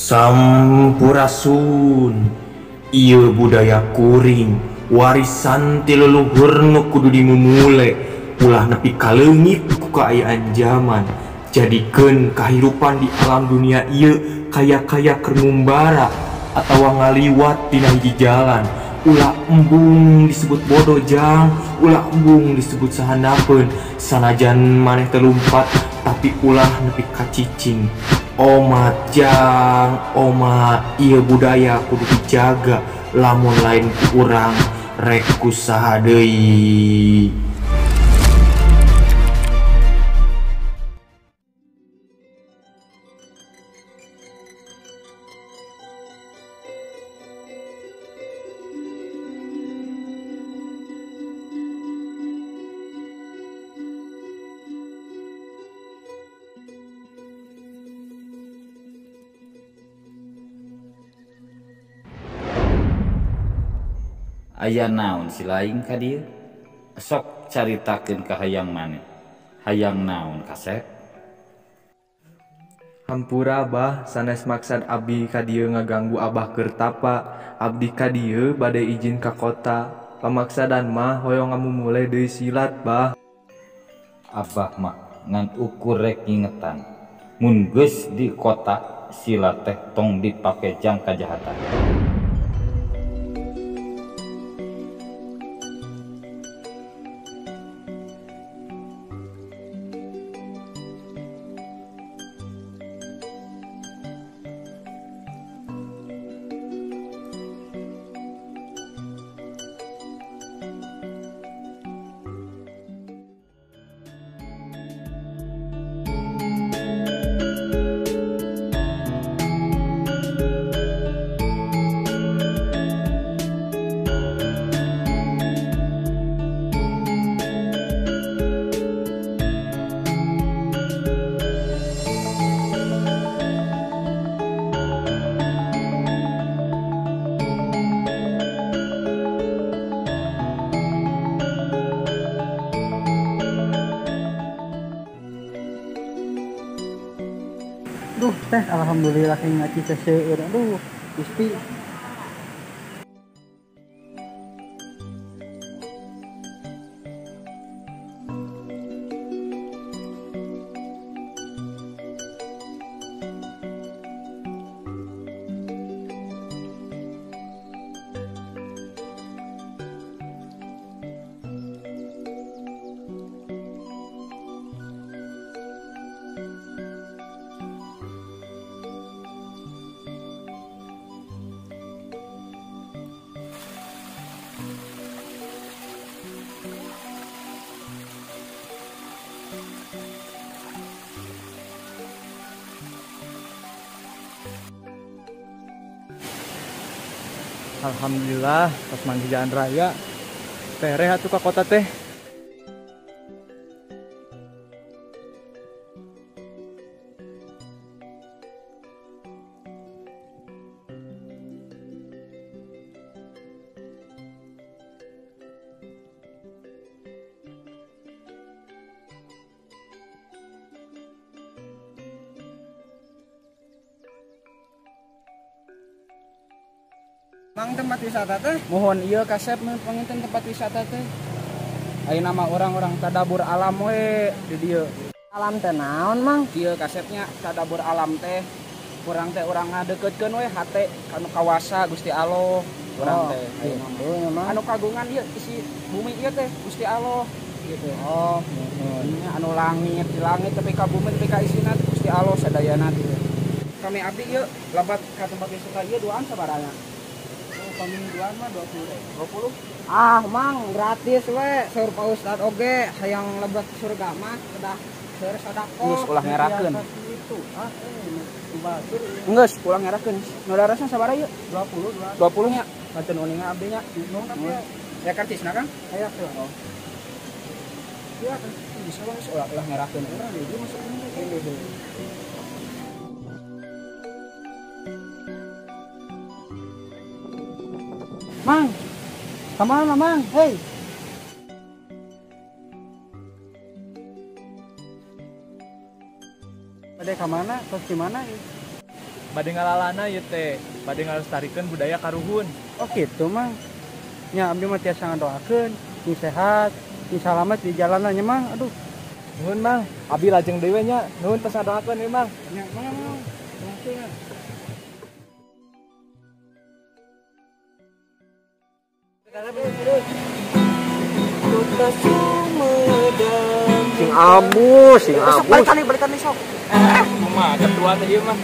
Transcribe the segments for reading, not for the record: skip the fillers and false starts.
Sampurasun. Ieu budaya kuring, warisan ti leluhur nu kudu dimumule, ulah nepi ka leungit ku kaayaan jaman. Jadikeun kahirupan di alam dunia ieu kaya-kaya keur ngumbara atawa ngaliwat dina hiji jalan. Ulah embung disebut bodoh jang, ulah embung disebut sahandapeun. Sanajan maneh teu lumpat, tapi ulah nepi ka cicing. Omat jang, omat, ieu budaya kudu dijaga, lamun lain ku urang rek ku saha deui. Aya naon si laing ka dieu? Sok caritakeun ka hayang maneh. Hayang naon kasep? Hampura Abah, sanes maksad abdi ka dieu ngaganggu Abah keur tapa. Abdi ka dieu bade izin ka kota. Pamaksadan mah hoyong ngamumule deui silat, Bah. Abah mah ngan ukur rek ngingetan. Mun geus di kota silat teh tong dipake jang kajahatan. Duh teh, alhamdulillah kayak ngaci teh seueur. Aduh, Gusti. Alhamdulillah, pas manggih jalan raya, tereh atuh ka kota teh. Mang tempat wisata teh? Mohon iya kasep panginten tempat wisata teh. Ayeuna mah orang-orang tadabur alam we di dieu. Alam teh naon, Mang? Dieu kasepnya tadabur alam teh. Urang teh urang ngadeukeutkeun we hate kanu kawasa Gusti Allah. Urang teh ayeuna mah. Anu kagungan ieu isi bumi ieu teh Gusti Allah gitu. Oh, nya anu langit di langit tapi ka bumi tapi ka isina Gusti Allah sadayana teh. Kami abdi ieu lebat ka tempat wisata ieu duaan sabaraha? Pamingguan mah 20. 20? Ah, Mang, gratis we. Seur Pak Ustad oge hayang lebet surga mah kedah seur sedekah. Geus ulah ngerakeun. Ah, geus ulah ngerakeun. Nu darasna sabaraha ieu? 20, 20 nya. Mantun uninga abdi nya. Ya karcisna Kang? Aya tuh. Oh. Ya kan bisa geus ulah ngerakeun urang di dieu masuk ini. Mang, kemana Mang? Hei. Bade ka mana? Tos di mana ieu? Bade ngalalana ieu teh, bade ngalestarikeun budaya karuhun. Oh kitu Mang. Nya abdi mah tiasa ngadoakeun, sing sehat, sing salamet di jalanan nya Mang. Aduh. Nuhun Mang, abi lajeng deui we nya. Nuhun tos ngadoakeun ieu Mang. Nya Mang. Langsung. Sing abus, sing abus. Balikan nih sok. Kumaha ketua teh ieu mah.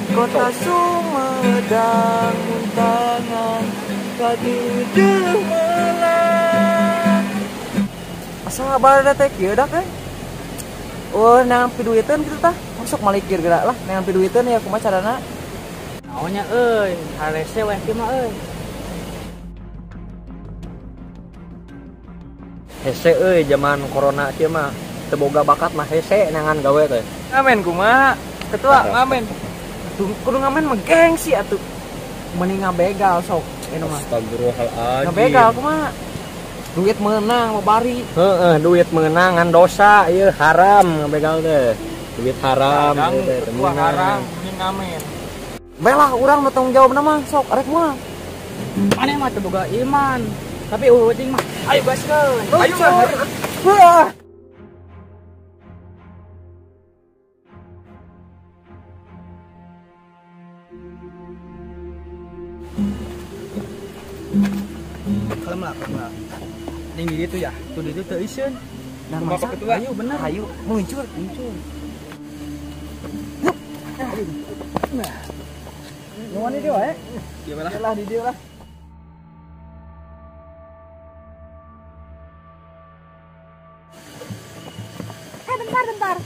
Kota Sumedang muntangan kadieu melang. Asa barada teh kieu dak eh. Oh, neangan piduiteun kitu tah. Masuk malikir geura lah, neangan piduiteun ya kumaha carana? Naonnya euy, harese weh kieu mah euy. Hese euy zaman corona kieu mah teu boga bakat mah hese neangan gawe teh. Ngamen kumaha? Ketua ngamen. Kudu ngamen mah gengsi atuh. Mending ngabegal sok anu mah. Astagfirullahaladzim. Ngabegal kumaha? Duit meunang babari. Heeh, duit meunang ngan dosa ieu haram ngabegal teh. Duit haram ieu teh teu meunang. Haram mending ngamen. Belah urang nu tanggung jawabna mah sok arek moal. Maneh mah teu boga iman. Tapi eueuh mah ayo gaskeun. Ayo wah. Kalem lah, kalem lah. Ning di ditu ya, tuh di ditu teu iseun. Nah, masa ketua. Ayo bener. Ayo muncul, muncul. Nah. Nuhun di dieu wae. Ieu lah. Lah di dieu lah. Bentar.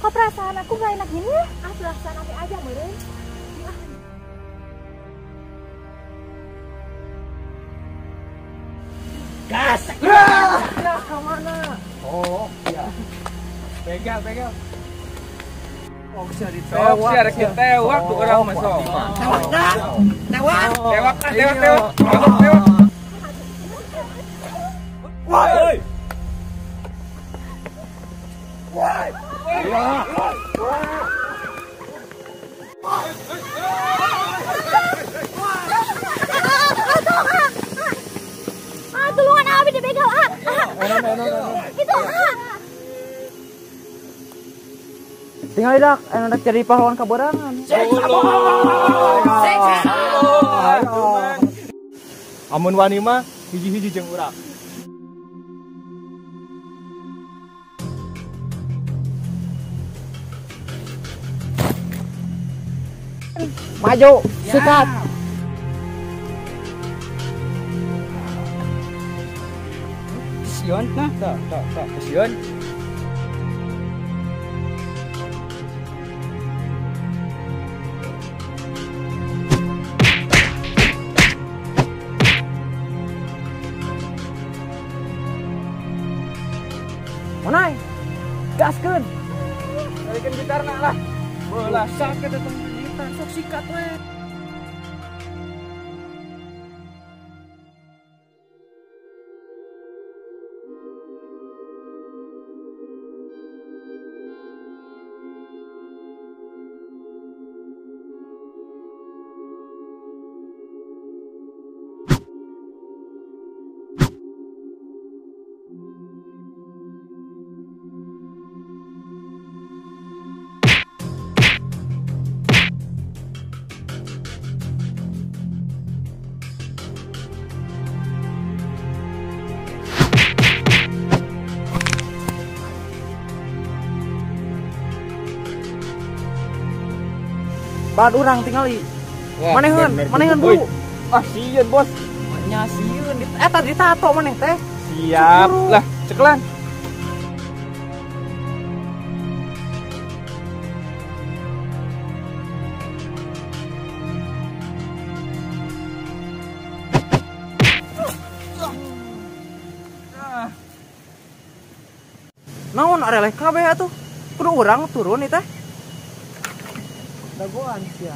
Kok perasaan aku gak enak gini ya? Ah, perasaan aku aja meureun. Gas. Ya, kemana? Oh, iya. Begal, begal. Oh, bisa ditewak. Sok sia rek ditewak tuh urang mah sok. Tewak dah. Tewak. Tewak ah, tewak, tewak. Tewak, tewak. Woi. Ah, tulungan abi dibegal. Ah. Itu ah. Tinggal dak, anu dak jadi pahlawan kaborangan. Amun wani mah hiji-hiji jeung urang. Maju, sikat. Sion, nah, tah, tah, tah, sion. Monai, gaskeun. Balikin gitarna lah. Bola sakit eta gitar, sok sikat we. Bad urang tingali. Maneheun, maneheun buru. Ah, sieun, Bos. Nya sieun. Eta ditato maneh teh. Siap lah, ceklan. Naon areleh kabeh atuh? Kudu urang turun ieu teh. Dagoan sia.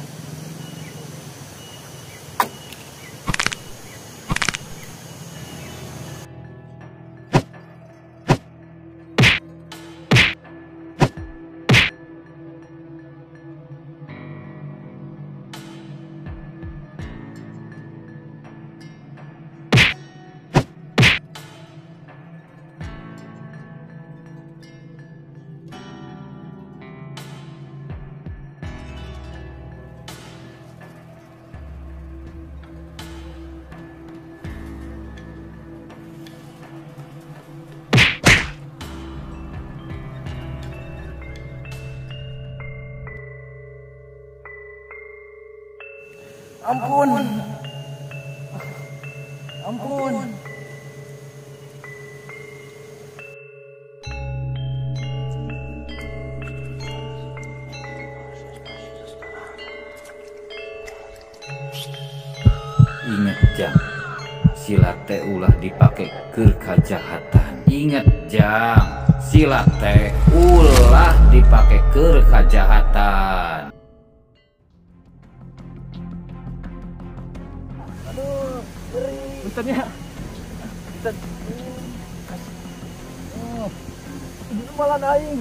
Ampun. Ampun. Ingat jang, silat teh ulah dipake keur kajahatan. Ingat jang, silat teh ulah dipake keur kajahatan. Aduh, beri. Bentar ya. Bentar. Malah aing.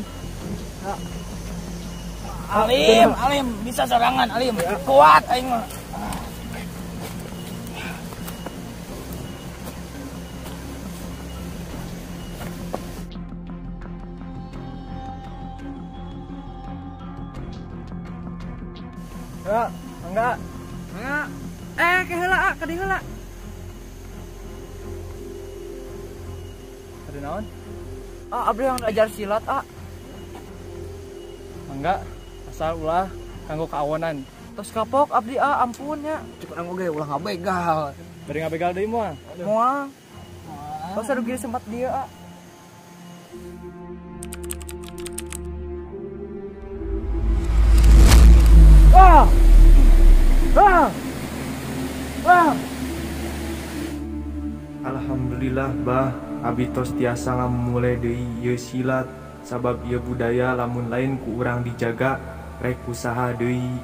Alim, Alim, bisa sorangan Alim. Kuat aing mah. Ya, enggak. Enggak. Eh, ke heula, ah, ka dieu heula. Ada naon? Ah, abdi yang ajar silat, ah. Enggak, asal ulah kanggo kaawonan. Tos kapok abdi ah, ampun ya. Cuk urang oge ulah ngabegal. Bari ngabegal deui moal. Moal. Tos rugi sempat dia, ah. Ah! Ah! Ah! Alhamdulillah bah, abi tos tiasa ngamumule deui ieu silat sabab ieu budaya lamun lain ku urang dijaga rek usaha deui.